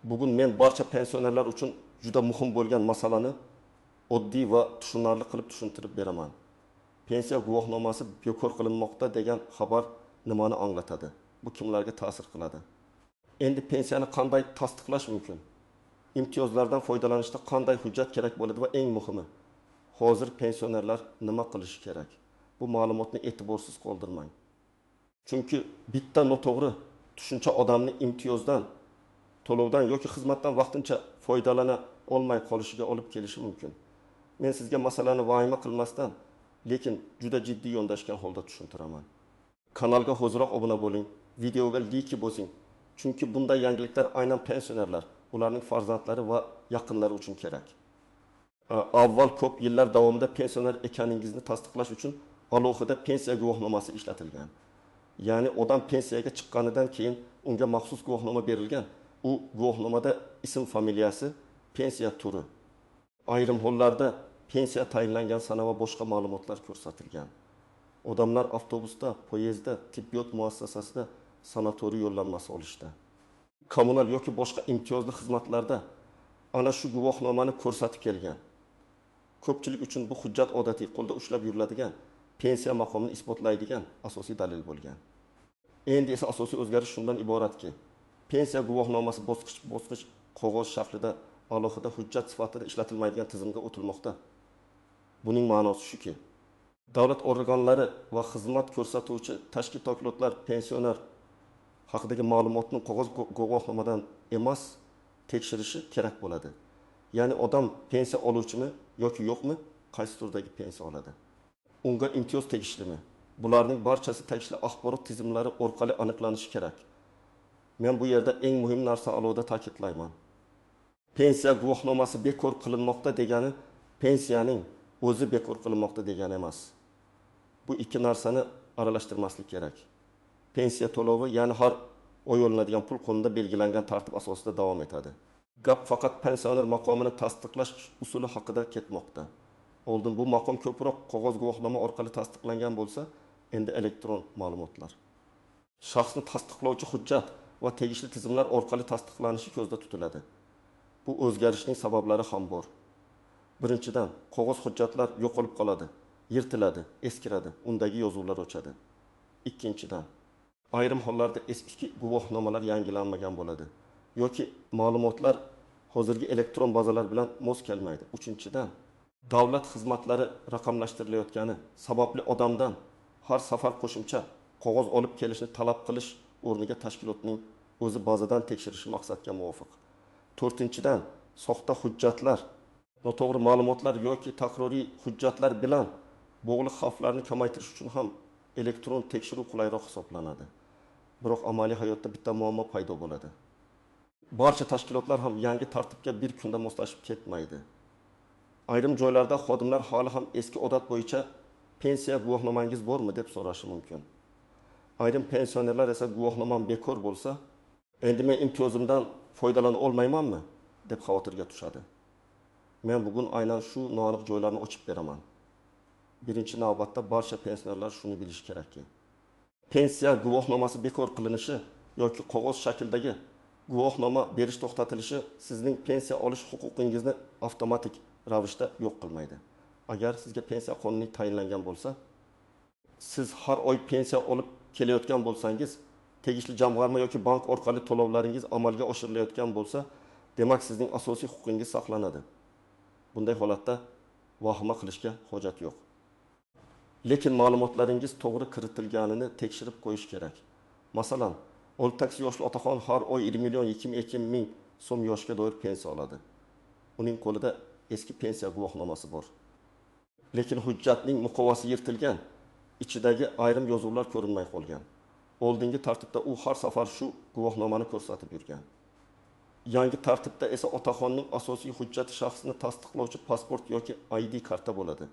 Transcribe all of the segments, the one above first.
Bugun men barcha pensionerlar uchun juda muhim bo'lgan masalani oddiy va tushunarli qilib tushuntirib beraman. Pensiya guvohnomasi bekor qilinmoqda degan xabar nimani anglatadi? Bu kimlarga ta'sir qiladi? Endi pensiyani qanday tasdiqlash mumkin? Imtiyozlardan foydalanishda qanday hujjat kerak bo'ladi va eng muhimi, hozir pensionerlar nima qilishi kerak? Bu ma'lumotni e'tiborsiz qoldirmang. Chunki bitta noto'g'ri tushuncha odamni imtiyozdan, to'lovdan yoki xizmatdan vaqtincha foydalana olmay qolishiga olib kelishi mumkin. Men sizga masalani vahima qilmasdan, lekin juda jiddiy yondashgan holda tushuntiraman. Kanalga hoziroq obuna bo'ling, videoga like bosing. Chunki bunday yangiliklar aynan pensionerlar, ularning farzandlari va yaqinlari uchun kerak. Avval ko'p yillar davomida pensioner ekaningizni tasdiqlash uchun alohida pensiya guvohnomasi ishlatilgan. Ya'ni odam pensiyaga chiqqanidan keyin unga maxsus guvohnoma berilgan. U guvohnomada ism, familiyasi, pensiya turi, ayrim hollarda pensiya tayinlangan sana va boshqa ma'lumotlar ko'rsatilgan. Odamlar avtobusda, poyezdda, tibbiyot muassasasida sanatoriy yo'llanmasi olishda, kommunal yoki boshqa imtiyozli xizmatlarda ana shu guvohnomani ko'rsatib kelgan. Ko'pchilik uchun bu hujjat odatiy qo'lda ushlab yuriladigan, pensiya maqomini isbotlaydigan asosiy dalil bo'lgan. Endi esa asosiy o'zgarish shundan iboratki, pensiya guvohnomasi bosqich-bosqich qog'oz shaklida alohida hujjat sifatida ishlatilmaydigan tizimga o'tilmoqda. Buning ma'nosi shuki, davlat organlari va xizmat ko'rsatuvchi tashkilotlar pensioner haqidagi ma'lumotni qog'oz guvohnomadan emas tekshirishi kerak bo'ladi. Ya'ni odam pensiya oluvchimi yoki yo'qmi, qaysi turdagi pensiya oladi, unga imtiyoz tegishlimi? Bularning barchasi tegishli axborot tizimlari orqali aniqlanishi kerak. Men bu yerda eng muhim narsa alohida ta'kidlayman. Pensiya guvohnomasi bekor qilinmoqda degani pensiyaning o'zi bekor qilinmoqda degani emas. Bu ikki narsani aralashtirmaslik kerak. Pensiya to'lovi, ya'ni har oy olinadigan pul qonunda belgilangan tartib asosida davom etadi. Gap faqat pensioner maqomini tasdiqlash usuli haqida ketmoqda. Oldin bu maqom ko'proq qog'oz guvohnoma orqali tasdiqlangan bo'lsa, endi elektron ma'lumotlar, shaxsni tasdiqlovchi hujjat va tegishli tizimlar orqali tasdiqlanishi ko'zda tutiladi. Bu o'zgarishning sabablari ham bor. Birinchidan, qog'oz hujjatlar yo'qolib qoladi, yirtiladi, eskiradi, undagi yozuvlar o'chadi. Ikkinchidan, ayrim hollarda eski guvohnomalar yangilanmagan bo'ladi yoki ma'lumotlar hozirgi elektron bazalar bilan mos kelmaydi. Uchinchidan, davlat xizmatlari raqamlashtirilayotgani sababli odamdan har safar qo'shimcha qog'oz olib kelishni talab qilish o'rniga tashkilotning o'zi bazadan tekshirishi maqsadga muvofiq. To'rtinchidan, soxta hujjatlar, noto'g'ri ma'lumotlar yoki takroriy hujjatlar bilan bog'liq xavflarni kamaytirish uchun ham elektron tekshiruv qulayroq hisoblanadi. Biroq amaliy hayotda bitta muammo paydo bo'ladi. Barcha tashkilotlar ham yangi tartibga bir kunda moslashib ketmaydi. Ayrim joylarda xodimlar hali ham eski odat bo'yicha pensiya guvohnomangiz bormi deb so'rashi mumkin. Ayrim pensionerlar esa guvohnomam bekor bo'lsa, endi men imtiyozimdan foydalana olmaymanmi deb xavotirga tushadi. Men bugun aynan shu noaniq joylarni ochib beraman. Birinchi navbatda barcha pensionerlar shuni bilishi kerakki, pensiya guvohnomasi bekor qilinishi yoki qog'oz shaklidagi guvohnoma berish to'xtatilishi sizning pensiya olish huquqingizni avtomatik ravishda yo'q qilmaydi. Agar sizga pensiya qonuniy tayinlangan bo'lsa, siz har oy pensiya olib kelayotgan bo'lsangiz, tegishli jamg'arma yoki bank orqali to'lovlaringiz amalga oshirilayotgan bo'lsa, demak sizning asosiy huquqingiz saqlanadi. Bunday holatda vahima qilishga hojat yo'q. Lekin ma'lumotlaringiz to'g'ri kiritilganini tekshirib qo'yish kerak. Masalan, 18 yoshli otaxon har oy 1 million 22 ming so'm yoshga doir pensiya oladi. Uning qo'lida eski pensiya guvohnomasi bor. Lekin hujjatning muqovasi yirtilgan, ichidagi ayrim yozuvlar ko'rinmay qolgan. Oldingi tartibda u har safar shu guvohnomani ko'rsatib yurgan. Yangi tartibda esa otaxonning asosiy hujjati shaxsni tasdiqlovchi pasport yoki ID karta bo'ladi.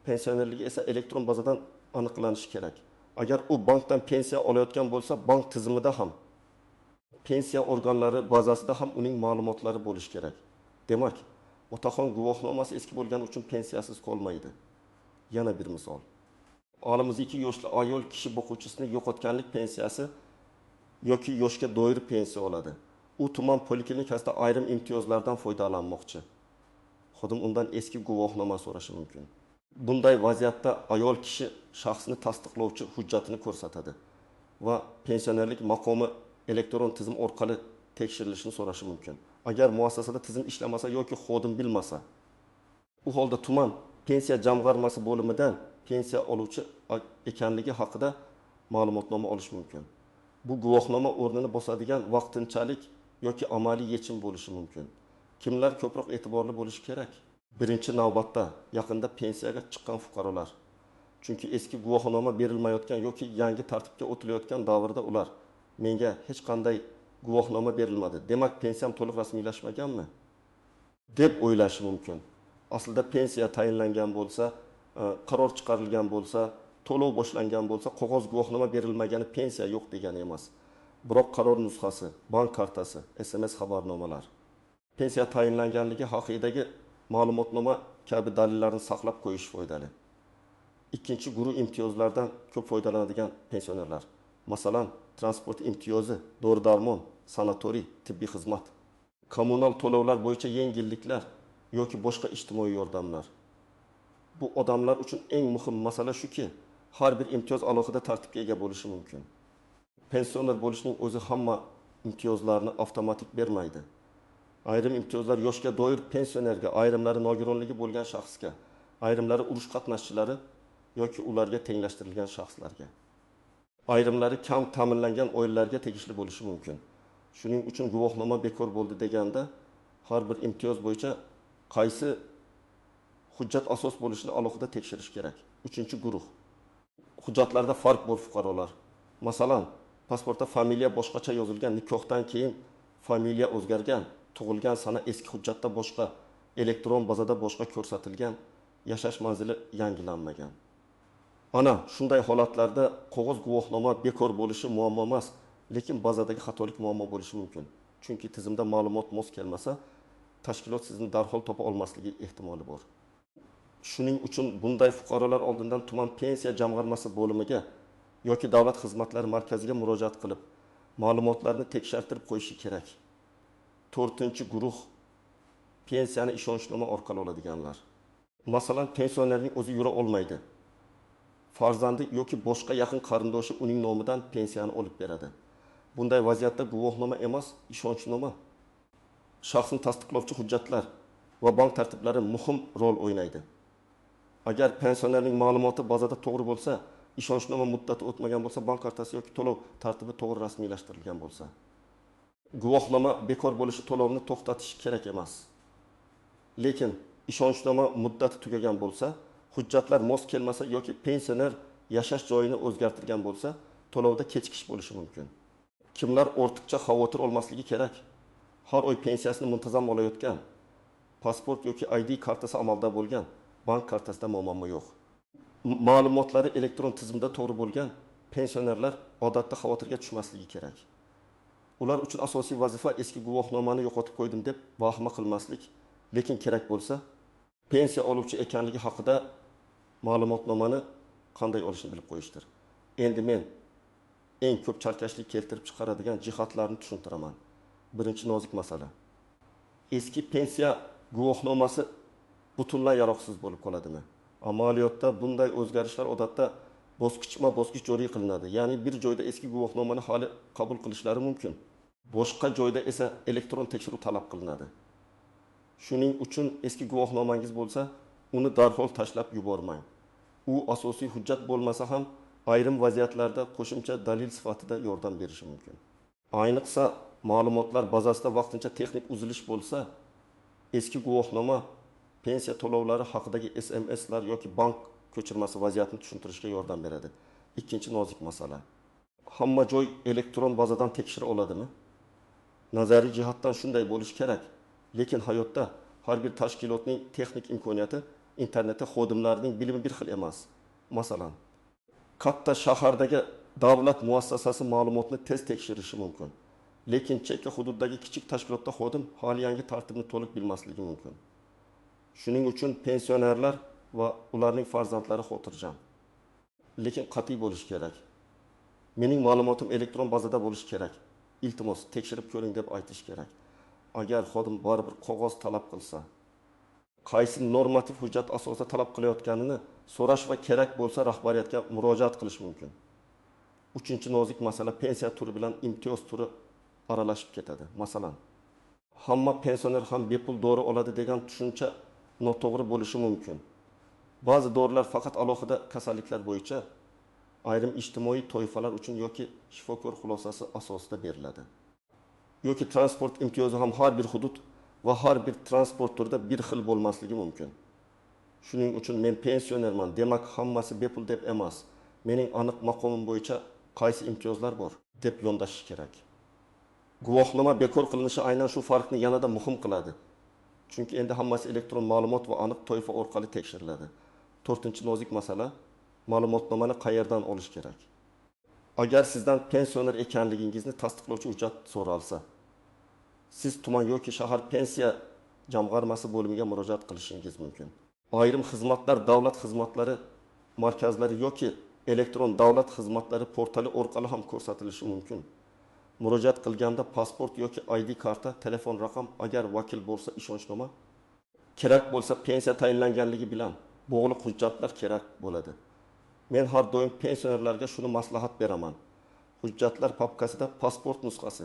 Pensionerligi esa elektron bazadan aniqlanishi kerak. Agar u bankdan pensiya olayotgan bo'lsa, bank tizimida ham, pensiya organlari bazasida ham uning ma'lumotlari bo'lishi kerak. Demak, otaxon guvohnomasi eski bo'lgani uchun pensiyasiz qolmaydi. Yana bir misol. 62 yoshli ayol kishi boquvchisini yo'qotganlik pensiyasi yoki yoshga doir pensiya oladi. U tuman poliklinikasida ayrim imtiyozlardan foydalanmoqchi. Xodim undan eski guvohnoma so'rashi mumkin. Bunday vaziyatda ayol kishi shaxsini tasdiqlovchi hujjatini ko'rsatadi va pensionerlik maqomi elektron tizim orqali tekshirilishini so'rashi mumkin. Agar muassasada tizim ishlamasa yoki xodim bilmasa, u holda tuman pensiya jamg'armasi bo'limidan pensiya oluvchi ekanligi haqida ma'lumotnoma olish mumkin. Bu guvohnoma o'rnini bosadigan vaqtinchalik yoki amaliy yechim bo'lishi mumkin. Kimlar ko'proq e'tiborli bo'lishi kerak? Birinchi navbatda yaqinda pensiyaga chiqqan fuqarolar. Chunki eski guvohnoma berilmayotgan yoki yangi tartibga o'tilayotgan davrda ular menga hech qanday guvohnoma berilmadi, demak pensiyam to'liq rasmiylashmaganmi deb o'ylashi mumkin. Aslida pensiya tayinlangan bo'lsa, qaror chiqarilgan bo'lsa, to'lov boshlangan bo'lsa, qog'oz guvohnoma berilmagani pensiya yo'q degani emas. Biroq qaror nusxasi, bank kartasi, SMS xabarnomalar, pensiya tayinlanganligi haqidagi ma'lumotnoma kabi dalillarni saqlab qo'yish foydali. Ikkinchi guruh imtiyozlardan ko'p foydalanadigan pensionerlar. Masalan, transport imtiyozi, dori-darmon, sanatoriy, tibbiy xizmat, kommunal to'lovlar bo'yicha yengilliklar yoki boshqa ijtimoiy yordamlar. Bu odamlar uchun eng muhim masala shuki, har bir imtiyoz alohida tartibga ega bo'lishi mumkin. Pensioner bo'lishning o'zi hamma imtiyozlarni avtomatik bermaydi. Ayrim imtiyozlar yoshga doir pensionerga, ayrimlari nogironligi bo'lgan shaxsga, ayrimlari urush qatnashchilari yoki ularga tenglashtirilgan shaxslarga, ayrimlari kam ta'minlangan oilalarga tegishli bo'lishi mumkin. Shuning uchun guvohnoma bekor bo'ldi deganda har bir imtiyoz bo'yicha qaysi hujjat asos bo'lishini alohida tekshirish kerak. Uchinchi guruh. Hujjatlarda farq bor fuqarolar. Masalan, pasportda familiya boshqacha yozilgan, nikohdan keyin familiya o'zgargan, tug'ilgan sana eski hujjatda boshqa, elektron bazada boshqa ko'rsatilgan, yashash manzili yangilanmagan. Ana shunday holatlarda qog'oz guvohnoma bekor bo'lishi muammo emas, lekin bazadagi xatolik muammo bo'lishi mumkin. Chunki tizimda ma'lumot mos kelmasa, tashkilot sizni darhol topa olmasligi ehtimoli bor. Shuning uchun bunday fuqarolar oldindan tuman pensiya jamg'armasi bo'limiga yoki davlat xizmatlari markaziga murojaat qilib, ma'lumotlarni tekshirtirib qo'yishi kerak. To'rtinchi guruh pensiyani ishonchnoma orqali oladiganlar. Masalan, pensionerning o'zi yura olmaydi. Farzandi yoki boshqa yaqin qarindoshi uning nomidan pensiyani olib beradi. Bunday vaziyatda guvohnoma emas, ishonchnoma, shaxsni tasdiqlovchi hujjatlar va bank tartiblari muhim rol o'ynaydi. Agar pensionerning ma'lumoti bazada to'g'ri bo'lsa, ishonchnoma muddati o'tmagan bo'lsa, bank kartasi yoki to'lov tartibi to'g'ri rasmiylashtirilgan bo'lsa, guvohnoma bekor bo'lishi to'lovni to'xtatish kerak emas. Lekin ishonchnoma muddati tugagan bo'lsa, hujjatlar mos kelmasa yoki pensioner yashash joyini o'zgartirgan bo'lsa, to'lovda kechikish bo'lishi mumkin. Kimlar ortiqcha xavotir olmasligi kerak? Har oy pensiyasini muntazam olayotgan, pasport yoki ID kartasi amalda bo'lgan, bank kartasida muammo yo'q. Ma'lumotlari elektron tizimda to'g'ri bo'lgan pensionerlar odatda xavotirga tushmasligi kerak. Ular uchun asosiy vazifa eski guvohnomani yo'qotib qo'ydim deb vahima qilmaslik, lekin kerak bo'lsa pensiya oluvchi ekanligi haqida ma'lumotnomani qanday olishni bilib qo'yishdir. Endi men eng ko'p chalkashlik keltirib chiqaradigan jihatlarni tushuntiraman. Birinchi nozik masala. Eski pensiya guvohnomasi butunlay yaroqsiz bo'lib qoladimi? Amaliyotda bunday o'zgarishlar odatda bosqichma-bosqich joriy qilinadi. Ya'ni bir joyda eski guvohnomani hali qabul qilishlari mumkin. Boshqa joyda esa elektron tekshiruv talab qilinadi. Shuning uchun eski guvohnomangiz bo'lsa, uni darhol tashlab yubormang. U asosiy hujjat bo'lmasa ham ayrim vaziyatlarda qo'shimcha dalil sifatida yordam berishi mumkin. Ayniqsa ma'lumotlar bazasida vaqtincha texnik uzilish bo'lsa, eski guvohnoma pensiya to'lovlari haqidagi SMSlar yoki bank ko'chirmasi vaziyatni tushuntirishga yordam beradi. Ikkinchi nozik masala. Hamma joy elektron bazadan tekshira oladimi? Nazariy jihatdan shunday bo'lishi kerak, lekin hayotda har bir tashkilotning texnik imkoniyati internetda xodimlarning bilimi bir xil emas. Masalan, katta shahardagi davlat muassasasi ma'lumotni tez tekshirishi mumkin. Lekin chekka hududdagi kichik tashkilotda xodim hali yangi tartibni to'liq bilmasligi mumkin. Shuning uchun pensionerlar va ularning farzandlari xotirjam, lekin qat'iy bo'lish kerak. Mening ma'lumotim elektron bazada bo'lishi kerak Iltimos, tekshirib ko'ring deb aytish kerak. Agar xodim baribir qog'oz talab qilsa, qaysi normativ hujjat asosida talab qilayotganini so'rash va kerak bo'lsa rahbariyatga murojaat qilish mumkin. Uchinchi nozik masala, pensiya turi bilan imtiyoz turi aralashib ketadi. Masalan, hamma pensioner ham bepul dori oladi degan tushuncha noto'g'ri bo'lishi mumkin. Ba'zi dorilar faqat alohida kasalliklar bo'yicha ayrim ijtimoiy toifalar uchun yoki shifokor xulosasi asosida beriladi. Yoki transport imtiyozi ham har bir hudud va har bir transport turida bir xil bo'lmasligi mumkin. Shuning uchun men pensionerman, demak hammasi bepul deb emas, mening aniq maqomim bo'yicha qaysi imtiyozlar bor deb yondashish kerak. Guvohnoma bekor qilinishi aynan shu farqni yanada muhim qiladi. Chunki endi hammasi elektron ma'lumot va aniq toifa orqali tekshiriladi. To'rtinchi nozik masala, ma'lumotnomani qayerdan olish kerak? Agar sizdan pensioner ekanligingizni tasdiqlovchi hujjat so'ralsa, siz tuman yoki shahar pensiya jamg'armasi bo'limiga murojaat qilishingiz mumkin. Ayrim xizmatlar davlat xizmatlari markazlari yoki elektron davlat xizmatlari portali orqali ham ko'rsatilishi mumkin. Murojaat qilganda pasport yoki ID karta, telefon raqam, agar vakil bo'lsa ishonchnoma, kerak bo'lsa pensiya tayinlanganligi bilan bog'liq hujjatlar kerak bo'ladi. Men har doim pensionerlarga shuni maslahat beraman. Hujjatlar papkasida pasport nusxasi,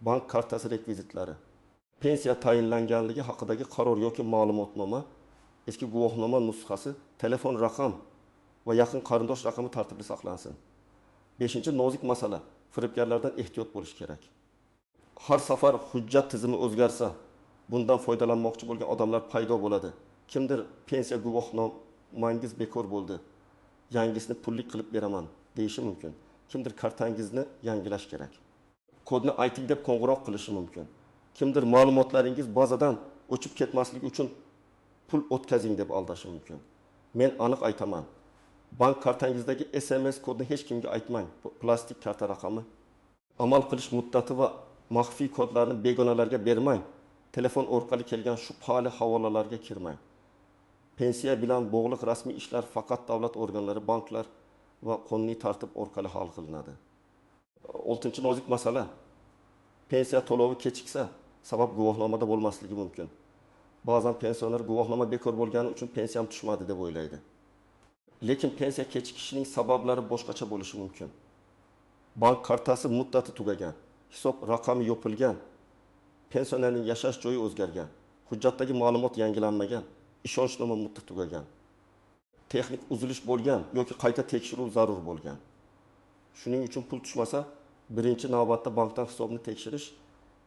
bank kartasi rekvizitlari, pensiya tayinlanganligi haqidagi qaror yoki ma'lumotnoma, eski guvohnoma nusxasi, telefon raqam va yaqin qarindosh raqami tartibli saqlansin. Beshinchi nozik masala, firibgarlardan ehtiyot bo'lish kerak. Har safar hujjat tizimi o'zgarsa, bundan foydalanmoqchi bo'lgan odamlar paydo bo'ladi. Kimdir pensiya guvohnomangiz bekor bo'ldi, yangisini pullik qilib beraman deyishi mumkin. Kimdir kartangizni yangilash kerak, kodni ayting deb qo'ng'iroq qilishi mumkin. Kimdir ma'lumotlaringiz bazadan o'chib ketmasligi uchun pul o'tkazing deb aldashi mumkin. Men aniq aytaman, bank kartangizdagi SMS kodni hech kimga aytmang. Plastik karta raqami, amal qilish muddati va maxfiy kodlarni begonalarga bermang. Telefon orqali kelgan shubhali havolalarga kirmang. Pensiya bilan bog'liq rasmiy ishlar faqat davlat organlari, banklar va qonuniy tartib orqali hal qilinadi. Oltinchi nozik masala, pensiya to'lovi kechiksa, sabab guvohnomada bo'lmasligi mumkin. Ba'zan pensioner guvohnoma bekor bo'lgani uchun pensiyam tushmadi deb o'ylaydi. Lekin pensiya kechikishining sabablari boshqacha bo'lishi mumkin. Bank kartasi muddati tugagan, hisob raqami yopilgan, pensionerning yashash joyi o'zgargan, hujjatdagi ma'lumot yangilanmagan, ishonchnoma muddati tugagan, texnik uzilish bo'lgan yoki qayta tekshiruv zarur bo'lgan. Shuning uchun pul tushmasa, birinchi navbatda bankdan hisobni tekshirish,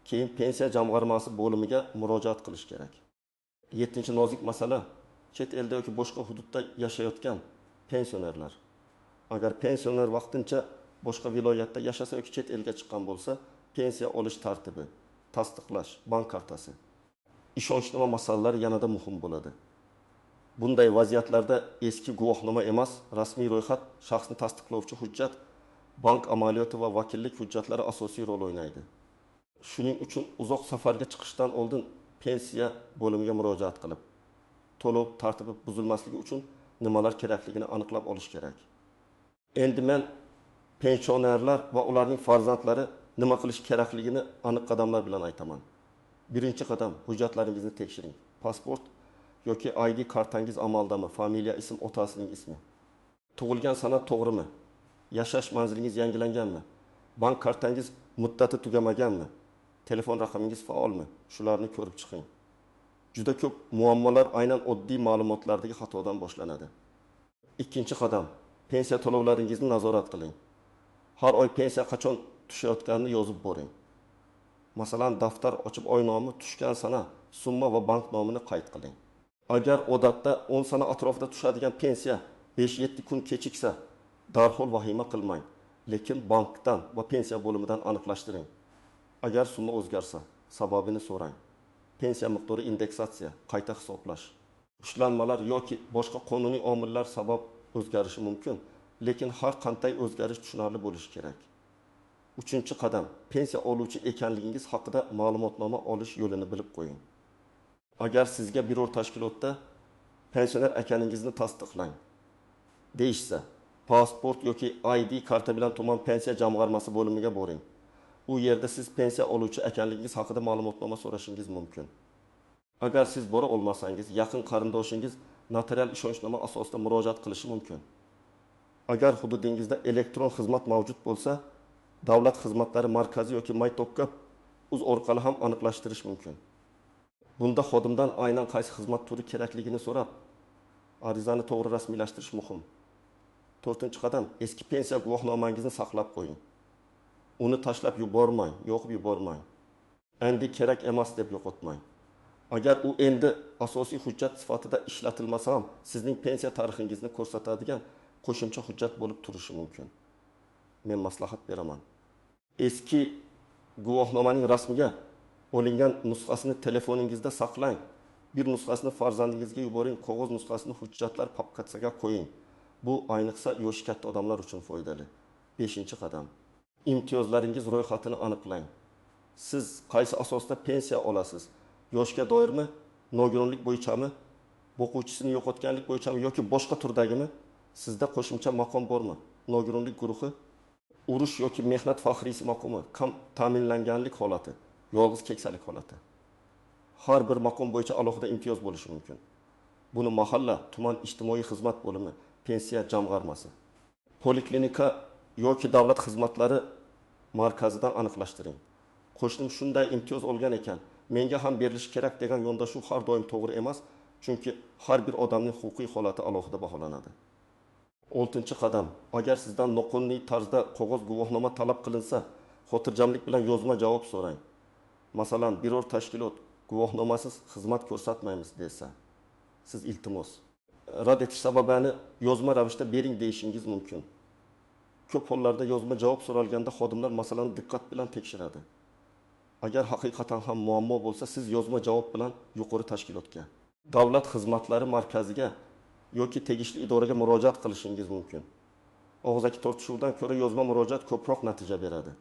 keyin pensiya jamg'armasi bo'limiga murojaat qilish kerak. Yettinchi nozik masala, chet elda yoki boshqa hududda yashayotgan pensionerlar. Agar pensioner vaqtincha boshqa viloyatda yashasa yoki chet elga chiqqan bo'lsa, pensiya olish tartibi, tasdiqlash, bank kartasi, ishonchnoma masalalari yanada muhim bo'ladi. Bunday vaziyatlarda eski guvohnoma emas, rasmiy ro'yxat, shaxsni tasdiqlovchi hujjat, bank amaliyoti va vakillik hujjatlari asosiy rol o'ynaydi. Shuning uchun uzoq safarga chiqishdan oldin pensiya bo'limiga murojaat qilib, to'lov tartibi buzilmasligi uchun nimalar kerakligini aniqlab olish kerak. Endi men pensionerlar va ularning farzandlari nima qilish kerakligini aniq qadamlar bilan aytaman. Birinchi qadam, hujjatlaringizni tekshiring. Pasport yoki ID kartangiz amaldami? Familiya, ism, otasining ismi. Tug'ilgan sana to'g'rimi? Yashash manzilingiz yangilanganmi? Bank kartangiz muddati tugamaganmi? Telefon raqamingiz faolmi? Shularni ko'rib chiqing. Juda ko'p muammolar aynan oddiy ma'lumotlardagi xatodan boshlanadi. Ikkinchi qadam, pensiya to'lovlaringizni nazorat qiling. Har oy pensiya qachon tushayotganini yozib boring. Masalan, daftar ochib oy nomi, tushgan sana, summa va bank nomini qayd qiling. Agar odatda 10 sana atrofida tushadigan pensiya 5-7 kun kechiksa, darhol vahima qilmang, lekin bankdan va pensiya bo'limidan aniqlashtiring. Agar summa o'zgarsa, sababini so'rang. Pensiya miqdori indeksatsiya, qayta hisoblash, ushlanmalar yoki boshqa qonuniy omillar sabab o'zgarishi mumkin, lekin har qanday o'zgarish tushunarli bo'lishi kerak. Uchinchi qadam, pensiya oluvchi ekanligingiz haqida ma'lumotnoma olish yo'lini bilib qo'ying. Agar sizga biror tashkilotda pensioner ekaningizni tasdiqlang deyishsa, pasport yoki ID karta bilan tuman pensiya jamg'armasi bo'limiga boring. U yerda siz pensiya oluvchi ekanligingiz haqida ma'lumotnoma so'rashingiz mumkin. Agar siz bora olmasangiz, yaqin qarindoshingiz notarial ishonchnoma asosida murojaat qilishi mumkin. Agar hududingizda elektron xizmat mavjud bo'lsa, Davlat xizmatlari markazi yoki mytopgov.uz orqali ham aniqlashtirish mumkin. Bunda xodimdan aynan qaysi xizmat turi kerakligini so'rab, arizani to'g'ri rasmiylashtirish muhim. To'rtinchi qadam: eski pensiya guvohnomangizni saqlab qo'ying. Uni tashlab yubormang, yoqib yubormang. Endi kerak emas deb yo'qotmang. Agar u endi asosiy hujjat sifatida ishlatilmasa ham, sizning pensiya tarixingizni ko'rsatadigan qo'shimcha hujjat bo'lib turishi mumkin. Men maslahat beraman. Eski guvohnomaning rasmiga olingan nusxasini telefoningizda saqlang. Bir nusxasini farzandingizga yuboring, qog'oz nusxasini hujjatlar papkasiga qo'ying. Bu ayniqsa yoshi katta odamlar uchun foydali. Beshinchi qadam: imtiyozlaringiz ro'yxatini aniqlang. Siz qaysi asosda pensiya olasiz? Yoshga doirmi, nogironlik bo'yichami, boquvchisini yo'qotganlik bo'yichami yoki boshqa turdagimi? Sizda qo'shimcha maqom bormi? Nogironlik guruhi, urush yoki mehnat faxriysi maqomi, kam ta'minlanganlik holati, yolg'iz keksalik holati. Har bir maqom bo'yicha alohida imtiyoz bo'lishi mumkin. Buni mahalla, tuman ijtimoiy xizmat bo'limi, pensiya jamg'armasi, poliklinika yoki davlat xizmatlari markazidan aniqlashtiring. Qo'shnim shunday imtiyoz olgan ekan, menga ham berilishi kerak degan yondashuv har doim to'g'ri emas, chunki har bir odamning huquqiy holati alohida baholanadi. Oltinchi qadam: agar sizdan noqonuniy tarzda qog'oz guvohnoma talab qilinsa, xotirjamlik bilan yozma javob so'rang. Masalan, biror tashkilot guvohnomasiz xizmat ko'rsatmaymiz desa, siz iltimos rad etish sababini yozma ravishda bering deyishingiz mumkin. Ko'p hollarda yozma javob so'ralganda xodimlar masalani diqqat bilan tekshiradi. Agar haqiqatan ham muammo bo'lsa, siz yozma javob bilan yuqori tashkilotga, davlat xizmatlari markaziga yoki tegishli idoraga murojaat qilishingiz mumkin. Og'zaki tortishuvdan ko'ra yozma murojaat ko'proq natija beradi.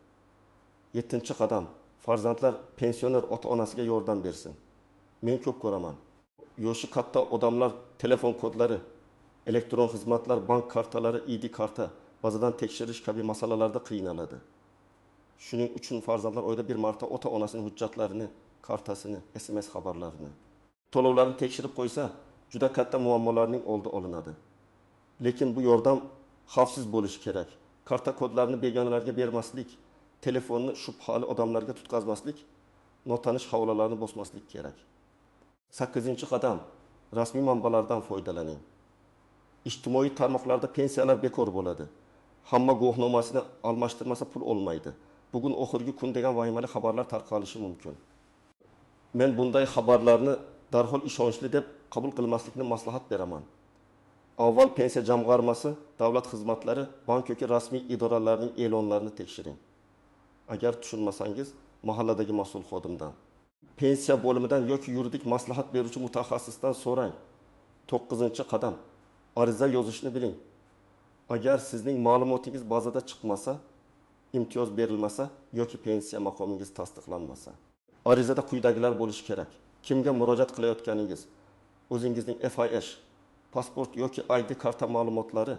Yettinchi qadam: farzandlar pensioner ota-onasiga yordam bersin. Men ko'p ko'raman. Yoshi katta odamlar telefon kodlari, elektron xizmatlar, bank kartalari, ID karta, bazadan tekshirish kabi masalalarda qiynaladi. Shuning uchun farzandlar oyda bir marta ota-onasining hujjatlarini, kartasini, SMS xabarlarini, to'lovlarni tekshirib qo'ysa, juda katta muammolarning oldi olinadi. Lekin bu yordam xavfsiz bo'lishi kerak. Karta kodlarini begonalarga bermaslik, telefonni shubhali odamlarga tutqazmaslik, notanish havolalarni bosmaslik kerak. Sakkizinchi qadam: rasmiy manbalardan foydalaning. Ijtimoiy tarmoqlarda pensiyalar bekor bo'ladi. Hamma guvohnomasini almashtirmasa pul olmaydi. Bugun oxirgi kun degan vahimali xabarlar tarqalishi mumkin. Men bunday xabarlarni darhol ishonchli deb qabul qilmaslikni maslahat beraman. Avval pensiya jamg'armasi, davlat xizmatlari, bank yoki rasmiy idoralarning e'lonlarini tekshiring. Agar tushunmasangiz, mahalladagi mas'ul xodimdan, pensiya bo'limidan yoki yuridik maslahat beruvchi mutaxassisdan so'rang. To'qqizinchi qadam: ariza yozishni biling. Agar sizning ma'lumotingiz bazada chiqmasa, imtiyoz berilmasa yoki pensiya maqomingiz tasdiqlanmasa, arizada quyidagilar bo'lishi kerak: kimga murojaat qilayotganingiz, o'zingizning FIH, pasport yoki ID karta ma'lumotlari,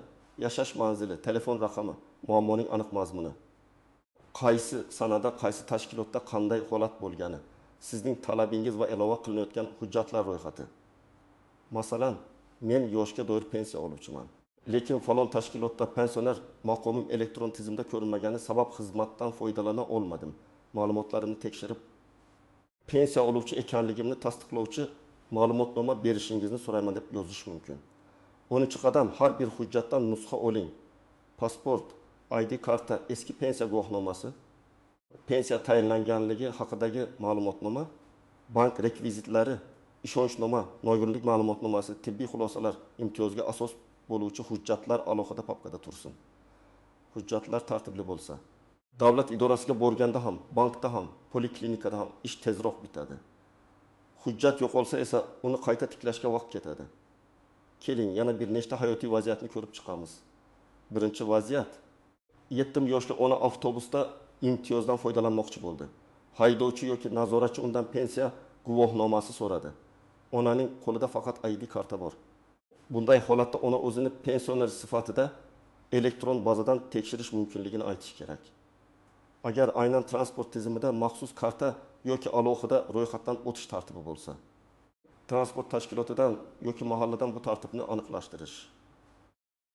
yashash manzili, telefon raqami, muammoning aniq mazmuni, qaysi sanada, qaysi tashkilotda qanday holat bo'lgani, sizning talabingiz va ilova qilinayotgan hujjatlar ro'yxati. Masalan, men yoshga doir pensiya oluvchiman. Lekin falon tashkilotda pensioner maqomim elektron tizimda ko'rinmagani sabab xizmatdan foydalana olmadim. Ma'lumotlarimni tekshirib, pensiya oluvchi ekanligimni tasdiqlovchi ma'lumotnoma berishingizni so'rayman deb yozish mumkin. 10-qadam: har bir hujjatdan nusxa oling. Pasport, ID karta, eski pensiya guvohnomasi, pensiya tayinlanganligi haqidagi ma'lumotnoma, bank rekvizitlari, ishonchnoma, nogironlik ma'lumotnomasi, tibbiy xulosalar, imtiyozga asos bo'luvchi hujjatlar alohida papkada tursin. Hujjatlar tartibli bo'lsa, davlat idorasiga borganda ham, bankda ham, poliklinikada ham ish tezroq bitadi. Hujjat yo'qolsa esa uni qayta tiklashga vaqt ketadi. Keling, yana bir nechta hayotiy vaziyatni ko'rib chiqamiz. Birinchi vaziyat: 7 yoshli ona avtobusda imtiyozdan foydalanmoqchi bo'ldi. Haydovchi yoki nazoratchi undan pensiya guvohnomasi so'radi. Onaning qo'lida faqat ID karta bor. Bunday holatda ona o'zini pensioner sifatida elektron bazadan tekshirish mumkinligini aytish kerak. Agar aynan transport tizimida maxsus karta yoki alohida ro'yxatdan o'tish tartibi bo'lsa. Transport tashkilotidan yoki mahalladan bu tartibni aniqlashtirish.